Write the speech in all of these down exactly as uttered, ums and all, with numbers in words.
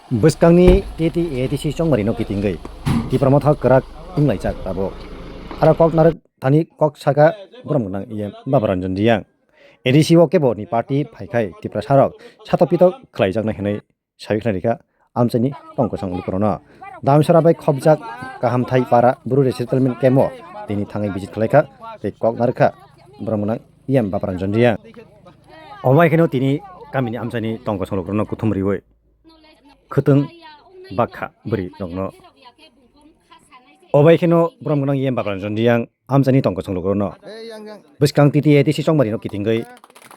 Bwskangni T T A D C chongmari no kitingwi Tipra Motha kwrak wnglaijak tabuk. Aro kok narwk thani kok saka borok gwnang E M Babaranjan Riyang. A D C o kebo ni party phaikhai Tiprasa rok satok pitok khlaijaknai hinwi sawi khna rikha amchaini tongkosong lukurokno. Damsara bai khopjak Kahamthai para Bru resettlement camp o tini thangwi visit khlaikha tei kok narwkha borok gwnang E M Babaranjan Riyang. Omo hai kheno tini kamini amchaini tongkosong lukurokno kuthum riwi khwtwng bakha bwrwi rokno. Obai kheno borom gwnang E M Babaranjan Riyang amchaini tongkosong lukurokno bwskang T T A D C chongmari no kitingwi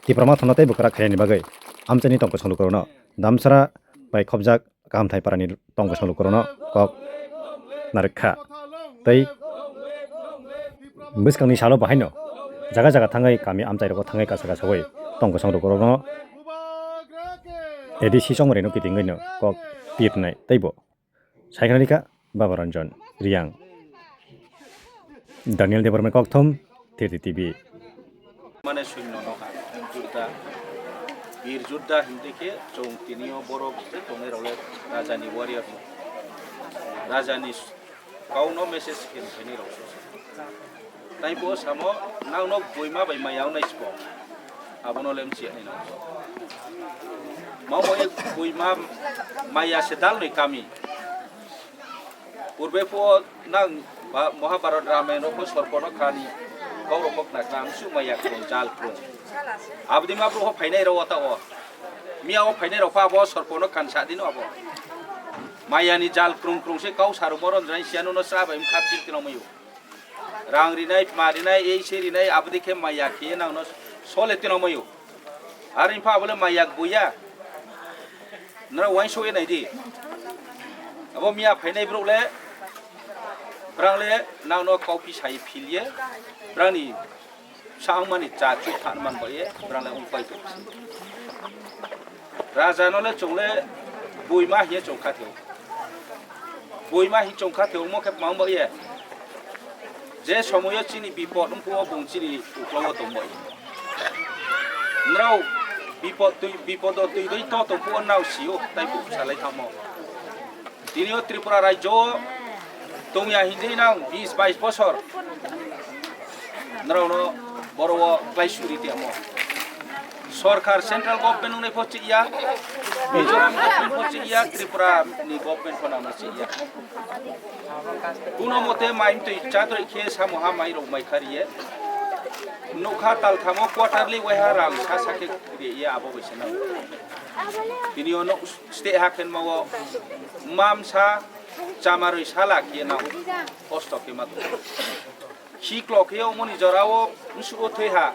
Tipra Motha no tei bwkra khairani bagwi amchaini tongkosong lukurokno Damsara bai khopjak Kahamthai parani tongkosong lukurokno kok narwkha. Tei bwskangni salo bahaino jaga jaga thangwi kami amchai rogo thangwi kasa kasa wi tongkosong lukurokno A D C chongmari no kitingwi no kok pirnai teibo. Saikhanika Babaranjan Riyang, Daniel Debbarma kokthom, T T T V. Mane suino noha, Judda, Bir Judda hindi khe chwng tini o borok tongwi rok le Raja ni warrior no. Raja ni kau no message khe khaini rok. Tai bo samo nang no boima bai maya wngnai sbo. Abono lem chiya ni nang. Mamo ek boima maya se dal noi kami. Purbe pho nang ba Mahabharat Ramayana pho sorpo no khani. Kau rok kok na kham su maya krung jal krung. Abdi ma bro phainai ro ta o. Miya o phainai ro pha bo sorpo no khan sa dino abo. Maya ni jal krung krung se kau saru moron jai sianu no sa bai kha pil kino mayu. Rang rinai, ma rinai, ei se rinai, abodi khe maya khiye nang no sole tino mayo. Ar inpha abole maya buya. Nara wain soye nai di. Abo miya phainai bro le, brang le nang no kau pi sai phil ye, brang ni sa ang mani cha chu than man bo ye, brang le ung pai to. Raja no le chwng le buima hiye chwng kha theo. Buima hi chwng kha theo mo khe mang bo ye. Je somoyo chini bipod wng phuo bung chini uklogo tong bo ye. Nrao bipod twi, bipodo twi doi to tong phuo nrao sio tai bu salai thangmo. Tini o Tripura rajyo o tongya hindi nang bis bais bosor. Nrao no boro o klai suri temo. Sorkar central government wngnai pho chihya, Mizoram government pho chihya, Tripura ni government pho nangno chihya. Kuno mote maim twi chadroi khe samoha mai rok mai khariye. Nokha talthamo quarterly waiha rang sa sa khe riya abo bai se nang. Tini o nok state ha khen mawo mamsa chamaroi sala khe nang kosto khe ma. Khiklo khe omoni jorao msuo thoi ha.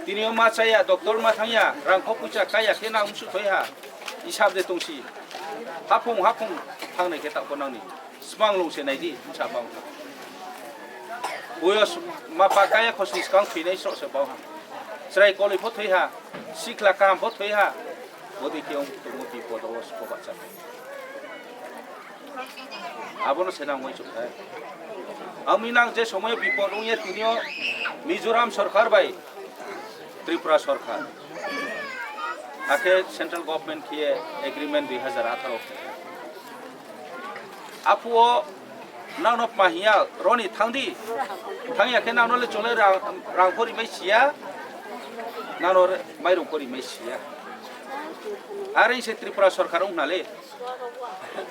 Tini o ma chaya, doctor ma thangya, rang kho puisa kaya khe nang msu thoi ha. Isab de tongsi. Haphung haphung thangnai khe tako nangni. Smang lung se nai di, msa bang. Boyos ma pa kaya khosni skang phinai srok se bang ha. Chwrai koloi pho thoi ha. Sikla kaham pho thoi ha. Bodi khe ong tongo bipod o sko bacha. Abono se nang uaisuk kha. Ang mi nang je somoyo bipod wngya tini o Mizoram sorkar bai Tripura sorkar. Hakhe central government khiye agreement dui hazar atharo khe. Aphuo nang no ma hiya roni thangdi. Thangya khe nang no le chole rang, rang pori mai siya. Nang no re-, mairung pori mai siya. Are se Tripura sorkar wng nale.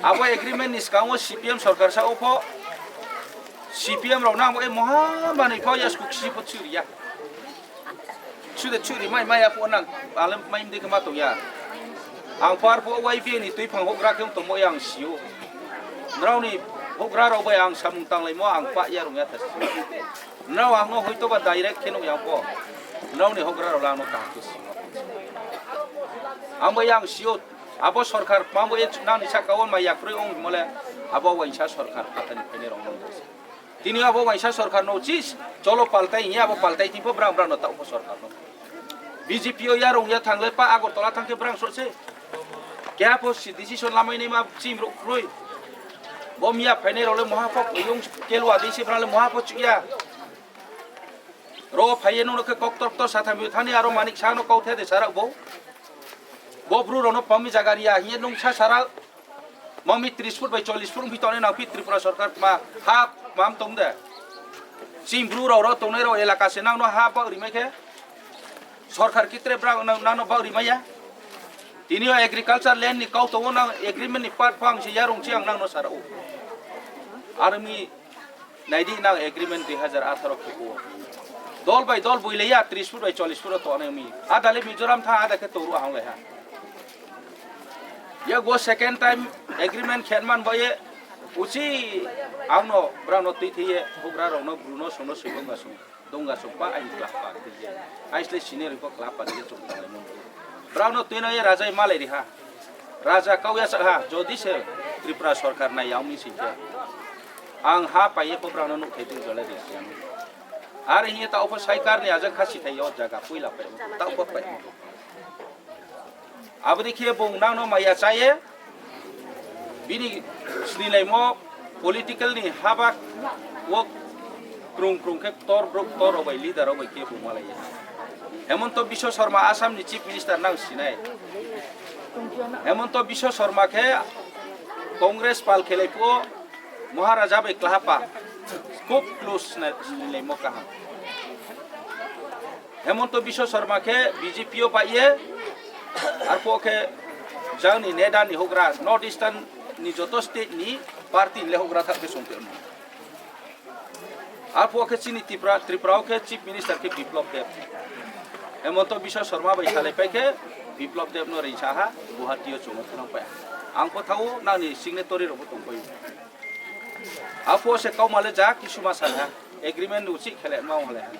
Abo agreement ni swkango C P M sorkar sa o pho, C P M rok nang bo e moha manwi pho yasku kisi pho churiya. Chude churi mai maya pho nang, ale mai mde khe ma tongya. Ang pho arpho Y B A ni twi phang hokra khe tongmo yang sio. Nrao ni hokra rok bai ang samung tanglaimo ang pa ya rung ya ta sio. Nrao ang no hoito ba direct khe nuk yang pho. Nrao ni hokra rok lang no kaham khe sio. Ang bai yang sio. Abo sorkar pambo e nang ni saka o mai yakroi ong mole abo waisa sorkar phatani phaini rong nang. Tini abo waisa sorkar no chis cholo paltai hiya abo paltai tipo brang brang no taupo sorkar no. B J P o ya rong ya thangle pa Agartala thangke brang sose. Kya po si decision lamai nei ma chim rok kroi. Bom ya phainai role moha pok yung kelwa dei se brang le moha po chukya. Ro phaiye nung khe kok tor tor sa thangbi thani aro manik sa no kau the de sarak bo. Bo bru rok no pami jaga riya hiye nung sa sarak. Mami tris foot bai chollish foot wngpi tongnai nang phi Tripura sarkar ma ha mam tong de. Chini bru rok ro tongnai rok elaka se nang no ha bak rimai khe. Sarkar kitre bra nang nang no bak rimai ya. Tini o agriculture land ni kau tongo nang agreement ni part phang se yarung chi ang nang no sara o. Army Naidi nang agreement dui hajar atharo khupo. Dol bai dol builaiya tris foot bai chollish foot to anemi. Ada le Mizoram tha ada khe toru ahong lai ha. Ya go second time agreement khen man boye uchi ang no bra no twi thiye bugra rok no bruno sono sibong ga sung. Dong ga sung pa ai kla pa. Ai sle senior ko kla pa de chung ta mon. Bra no twi no ye raja malai ri ha. Raja kau ya sa ha jodi se Tripura sarkar nai yaung ni sing khe. Ang ha paiye pho brang no nuk thai twi jole de siang. Ar hiye ta opho saikar ni ajak khasi thai yo jaga puila pai. Ta opho pai. Abri khe bung nang no maya chaye. Bini sinilaimo political ni habak wok krung krung khe ktor brok ktor rok bai leader rok bai khe bung malai. Hemonto Biswa Sharma Assam ni chief minister nang sinai. Hemonto Biswa Sharma khe Congress pal khelai phuo Maharaja bai klahapa khub close sinai, sinai mo kaham. Hemonto Biswa Sharma khe B J P o paiye arphuo khe jangni neda ni hugra North Eastern ni joto state ni party ni le hugra thak khe songphe. Arphuo khe chini Tripura, Tripura o khe chief minister khe Biplab Deb. Hemonto Biswa Sharma bai salai pai khe Biplab Deb no rinsa ha Guwahati o chwngno thwnang pai. Ang pho thago nang ni signatory rok bo tong pai. Aphuo se kauma le ja kisu ma sa ha. Agreement ni uchi khele ma wng le ha.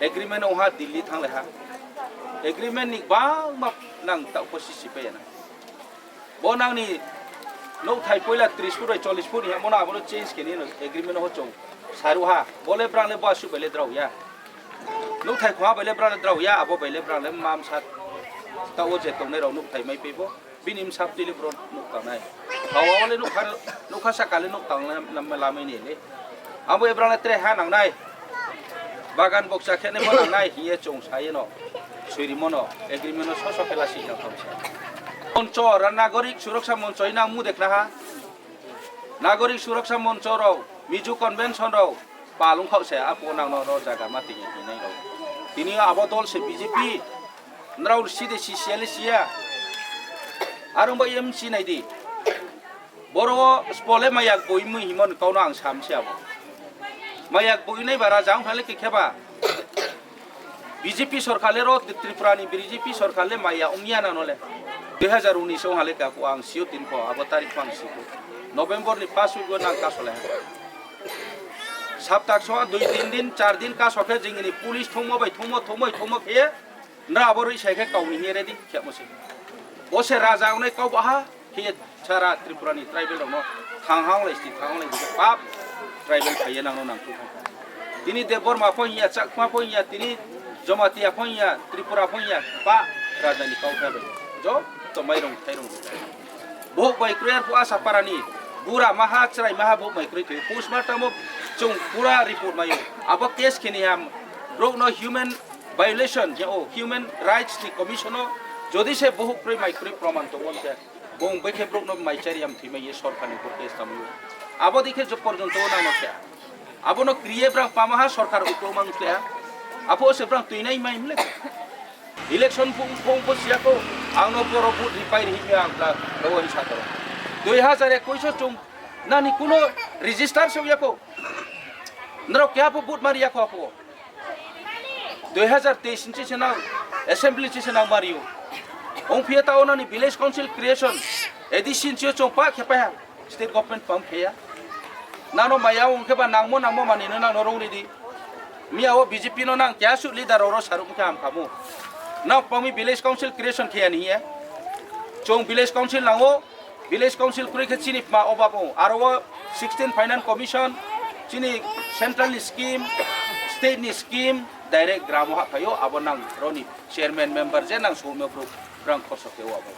Agreement wng ha Delhi thang le ha. Agreement ni bang ma nang ta pho si si pai na. Bo nang ni nuk thai poila tris foot bai chollish foot ni ha mo na abo no change khe ni no agreement ho chong. Saru ha. Bo le brang le ba su bai le drau ya. Nuk thai khwa bai le brang le drau ya abo bai le brang le mam sa. Ta o je tong nai rok nuk thai mai pe bo. Bini msa twi le bro nuk tangnai. Hawa wale nuk kha, nuk kha saka le nuk tangnai nam lamai ni le. Abo ebrang le tre ha nangnai. Bagan boksa khe ne mo nangnai hiye chong saye no. Suiri mono agreement no so so khela si jang thamsa. Moncho ra Nagorik Suraksa Moncho ina mu dekna ha. Nagorik Suraksa Moncho rok, Mizo Convention rok, palung khao se apo nang no ro jaga ma tini hinai rok. Tini abo dol se B J P. Nrao si de si siya le siya. Arong ba M C nai di. Boro spole mayak boi mui himon kau no ang sam se abo. Mayak boi nai bara jang phale ke kheba. B J P sorkar le ro Tripura ni B J P sorkar le maya ongya na no le. Dui hajar unis o hale ka ko ang sio tin ko abo tarik pang si ko. November ni first week o nang ka sole. Saptak so dui tin din char din ka sokhe jingni police thomo bai thomo thomo thomo khe. Nra abo rwi sai khe kauni hiye ready khe mo se. Bo se raja ongnai kau baha hiye sara Tripura ni tribal rok no thang hang lai sti thang hang lai sti pap tribal phaiye nang no nang tu thang. Tini Debbarma pho hiya, Chakma pho hiya, tini Jamatia pho hiya, Tripura pho hiya, pa raja ni kau khe bai. Jo to mai rong thai rong. Bohok bai kroi arphuh Asaparani bura maha chwrai maha bohok bai kroi thwi. Postmortem o chwng pura report maio. Abo case khini ham borok no human violation, je o human rights ni commission o jodi se bohok kroi mai kroi proman tongo hwnkhe bong bai khe borok no mai chari ham thwi mai ye sorkar ni upor case tamo. Abo dikhe je porjonto o nang no khe. Abo no kriye brang pamaha sorkar uklok mang khe. Abo se brang twi nai mai mle. Election phung phung bo siya ko, ang no boro vote ripai ri himya ang bla, rawa ni sakaro. Dui hajar ekush o chung, nani kuno register se ya ko. Nrok kya bo vote mari ya ko apo. Dui hajar teis ni se nang, assembly se nang mario. Ong phiya ta onani village council creation, edition se chung pa khe pa ya. State government pam kheya. Nano maya wng khe ba nangmo nangmo mani no nang no rong ridi. Miya o B J P no nang kya su leader oro saruk khe ham khamu. Nang pami village council creation kheya ni hiya. Chong village council nango, village council kuri khe chini ma obab o. Aro o sixteen finance commission, chini central ni scheme, state ni scheme, direct gram o haphayo abo nang roni chairman member je nang sumyo bro brang khorsa khe o abo.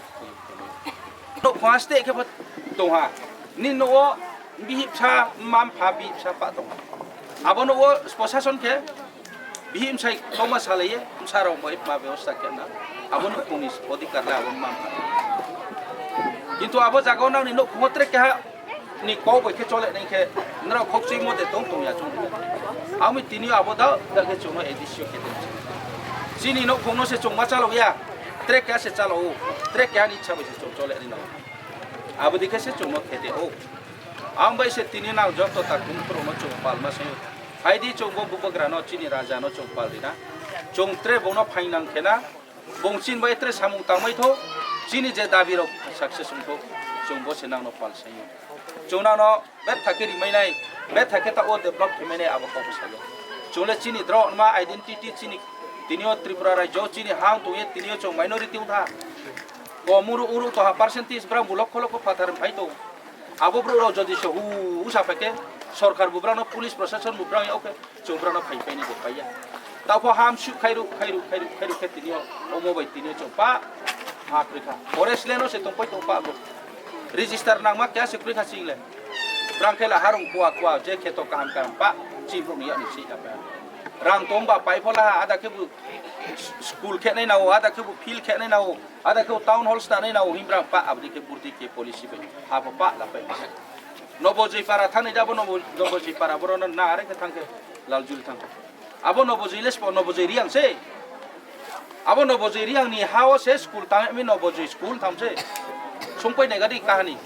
No khwa ste khe tongha. Ni no o bihipsa mam pha bihipsa pa tongha. Abo no o prosason khe bihimsai tongma salaye, bsa rok bai ma bebosta khe na. Abo no police odhikar le abo mam pha. Kintu abo jagao nangni nouhkhungo tre keha ni kok bai khe chole nai khe norok khokchwi mo de tong tong ya chwng. Ami tini abo da da khe chwngno A D C o khe tong. Chini nouhkhungno se chwng ma chalo ya. Tre keha se chalo o. Tre keha ni ichha bai se chwng chole nai no. Abo dikhe se chwngno khe de o. Ang bai se tini nang joto ta kung khoro no chwng pal ma se. Hai di chwng bo bubagra no chini raja no chwng pal di na. Chwng tre bo no phainang khe na. Bung chin bai tre samung tangmai tho, chini je dabi rok success wng tho, chwng bo se nang no pal sai. Chwng nang no betha khe rimai nai, betha khe ta o develop khe mai nai abo kok bwsai o. Chwng le chini drok ma identity chini tini o Tripura rajyo chini ha wng tong ye tini o chwng minority wng kha. Kom uru uru to ha percentage bra bulok kholok ko phatar phai to. Abo bwrwk rok jodi se hu usa phaikhe sorkar bo bwrano police proshashan bo bwrang yao khe chwng bwrano phai paini bo paiya. Tapho ham suk khairu khairu khairu khairu khe tini o omo bai tini o chwng pa ha kwrwi kha. Forest land o se tongpai tong pa bo. Register nangma kya se kwrwi kha ching le. Bwrang khe la harung kuwa kuwa je kheto kaham kaham pa chini bwrwk ni yakni se ya pa. Rang tong ba pai pho la ha ada khe bo school khe nai na o ada khe bo field khe nai na o. Ada khe o town hall sna nai na o himbrang pa abdi khe burdi khe policy bai. Abo pa la pai. Nobojoi para thani da bo nobo-, Nobojoi para boro na na are khe thang khe Laljuri thang khe. Abo Nobojoi le spo Nobojoi Riang se. Abo Nobojoi Riang ni ha o se school tang mi Nobojoi school tham se. Sungpai nai gadi kahani.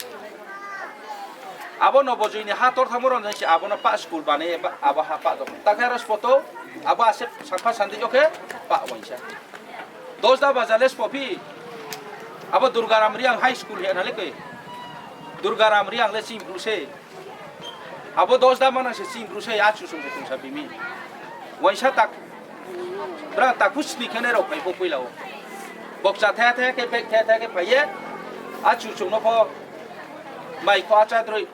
Abo Nobojoi ni ha tor thamo ron se abo no pa school bane ba abo ha pa do. Ta khe aro spoto abo ase sakha sandi jo khe pa waisa. Dosda baja le spopi. Abo Durgaram Riang High School he nale koi. Durgaram Riang le chini bru se. Abo Dosda manang se chini bru se achu sung se tungsa bimi. Waisa tak. Bra taku sni khene rok phai bo puila o. Bokcha thaya thaya ke bek thaya thaya ke phaiye. Achu sung no pho. Mai ko acha droi.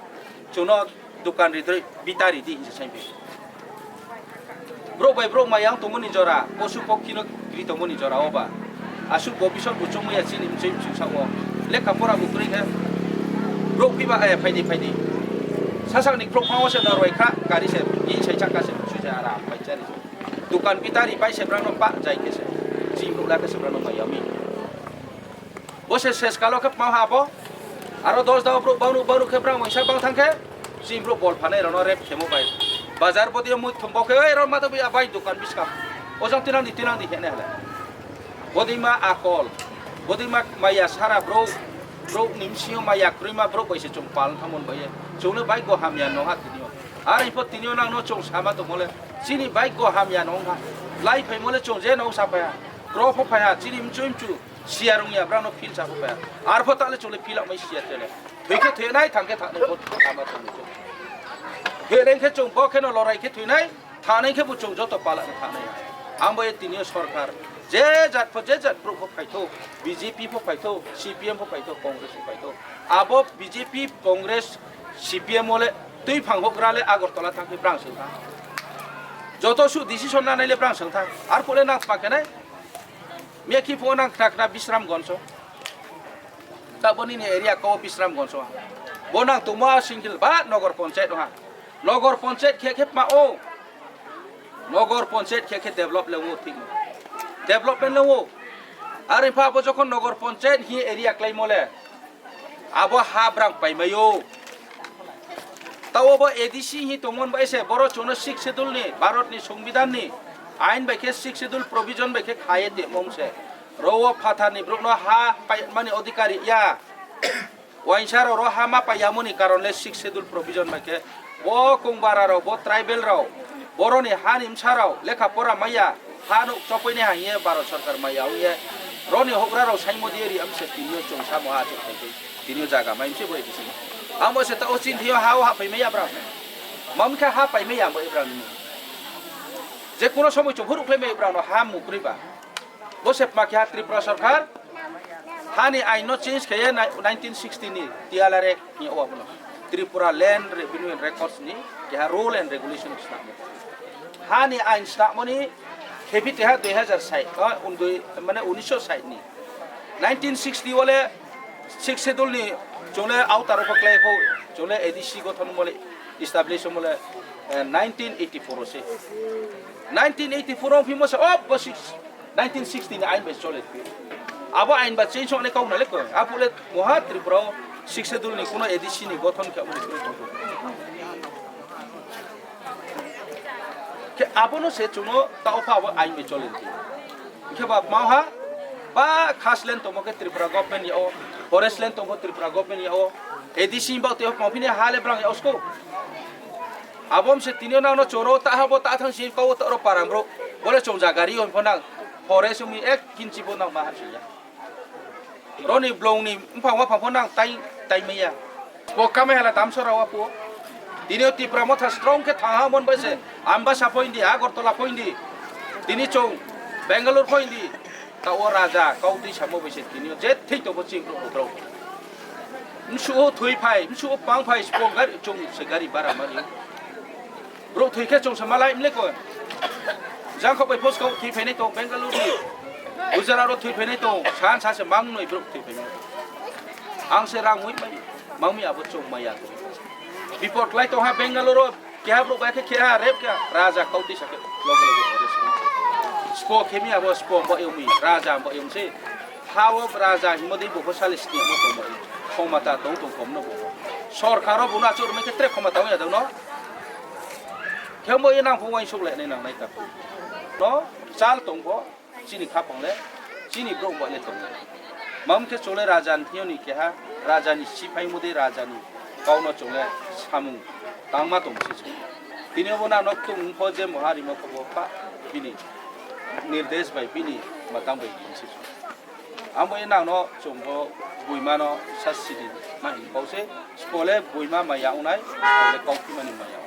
Chuno dukan ri droi bitari di hinse sai bi. Bro bai bro mayang tongmani jora, posu pokhi no kri tongmani jora oba. Asuk bo bisor bo chumya chini mchoi mchoi sao. Lekha pora bo kri khe. Bro piba aya phaidi phaidi. Sasak ni krok phango se norwai kha, gari se, ni sai chaka se, mchoi se ara pai chari. Dukan bitari pai se brano pa jai khe se. Chim bro la khe se brano mayami. Bo se ses kalo khe pma ha bo. Aro dos dao bro bangru bangru khe brang waisa bang thang khe. Chini bro bol phanai rano rep khemo bai. Bazar bodi mui thum bo khe oi ro ma to bai dukan biskam. O jang tinang di tinang di hene hala. Bodi ma akol. Bodi ma maya sara bro. Bro nim sio maya kroi ma bro bai se chung pal thamon bai. Chung le bai go hamya no ha tinio. Ari po tinio nang no chung sama to mole. Chini bai go hamya no ha. Lai phai mole chung je no sa phaya. Kro pho phaya chini mchu mchu. Siya rung ya, brano feel sa phaya. Arpho tale chole feel amai siya tele. Thoi khe thoi nai, thang khe thang nai, bo ama thang nai. Thoi reng khe chung bo khe no lorai khe thoi nai, thang nai khe bo chung joto pala na thang nai. Ang bo e tini sorkar, je jat pho, je jat bro pho phaitho, B J P pho phaitho, C P M pho phaitho, Congress pho phaitho. Abo B J P, Congress, C P M ole twi phang hokra le Agartala thang khe brang seng thang. Joto su decision na nai le brang seng thang. Arpho le nang pa khe nai. Mekhi pho nang khna khna Bisramganj o. Ta boni ni area ko Bisramganj o. Bo nang tongma single ba Nogor Panchayat ha. Nogor Panchayat khe khe ma o. Nogor Panchayat khe khe develop le wo thik. Development le wo. Are pha bo jokhon Nogor Panchayat hi area klai mole. Abo ha brang paimaio. Tao bo A D C hi tongmon bai se boro chwngno Sixth Schedule ni, Bharat ni Songbidan ni ain bai khe Sixth Schedule provision bai khe khaye tongmong se. Ro o phathar ni borok no ha paimani odhikari ya. Wainsa rok ro ha ma paiyamoni karon le Sixth Schedule provision bai khe bo kongbara rok, bo tribal rok, boroni hani bwsa rok lekha pora maya, ha nuk chopoi ne hangye Bharat Sarkar maya ongye roni hokra rok saimodi ri amse tinio chwng samo ha chwng khai tini o jaga mai mse bo A D C. Amo se ta o chin thio ha o ha pai maya bra. Mam kha ha pai maya mo ibra ni. Je kono somoi chwng phuru khlai maya ibra no ha mukri ba. Bo se ma kha Tripura Sarkar. Hani ain no change khe nineteen sixty ni T L R Act ni o abono. Tripura Land Revenue and Records ni keha rule and regulation snamo. Hani ain snamo ni khepi teha dui hazar sai, o, undui, mane unisho sai ni. Nineteen sixty wale Sixth Schedule ni chole outer of clay ko chole A D C gothon mole establish mole, eh, nineteen eighty-four se. Nineteen eighty-four o phimo se ob bo six, nineteen sixty ni ain bai chole. Abo ain ba change wngnai kok nai le koi. Aphuru le moha Tripura o Sixth Schedule ni kuno A D C ni gothon khe abo ni kuno tongthok. Khe abono se chwngno ta opha abo ain bai chole rwdi. Khe ba tma ha ba khas land tongmo khe Tripura government ya o, forest land tongmo Tripura government ya o, A D C ni bak tei opha phini ha le brang ya usko. Abom se tini nang no choro ta ha bo ta thang si kau ta ro param bro. Bole chong jagari on pho nang forest mi ek kinchi bo nang ma ha si ya. Roni blong ni mphang wa phang pho nang tai tai maya. Bo kame hala tam sora wa po. Tini o Tipra Motha strong khe thang ha mon bai se. Ambasa pho indi, Agartala pho indi. Tini chong Bangalore pho indi. Ta o raja kau twi samo bai se tini o je thik to bo ching bro bro. Msu o thui phai, msu o pang phai spo gari chong se gari bara mari. Bro thwi khe chong se malai mle ko. Jang kho bai phos kau thwi phainai to Bangalore ni. Gujarat ro thwi phainai to san sa se mang noi bro thwi phainai. Ang se rang ui mai. Mang mi abo chong maya to. Bipor klai to ha Bangalore ro. Keha borok bai khe keha rep kha raja kau twi sakhe loge loge arrest wngkha. Spo khemi abo spo bo yumi raja bo yum se. Hao raja himo dei bo sali sni mo tong bo. Khomata tong tong kom no bo. Sorkar o bo na chor mai khe tre khomata wng ya dong no. Khe bo ye nang phung wai sok le nai nang nai ta. No chal tong bo. Chini khapang le, chini borok bai le tongo. Mam khe chole raja ni thiyoni keha, raja ni siphai mudi raja ni kau no chole samung tangma tong si chwng. Tini obo na nok tung pho je moha rimo kho bo pa bini nirdesh bai bini matang bai bini si chwng. Amo ye nang no chwng bo buima no sasidi ma hin kau se, skole buima maya unai, skole kau phimani maya.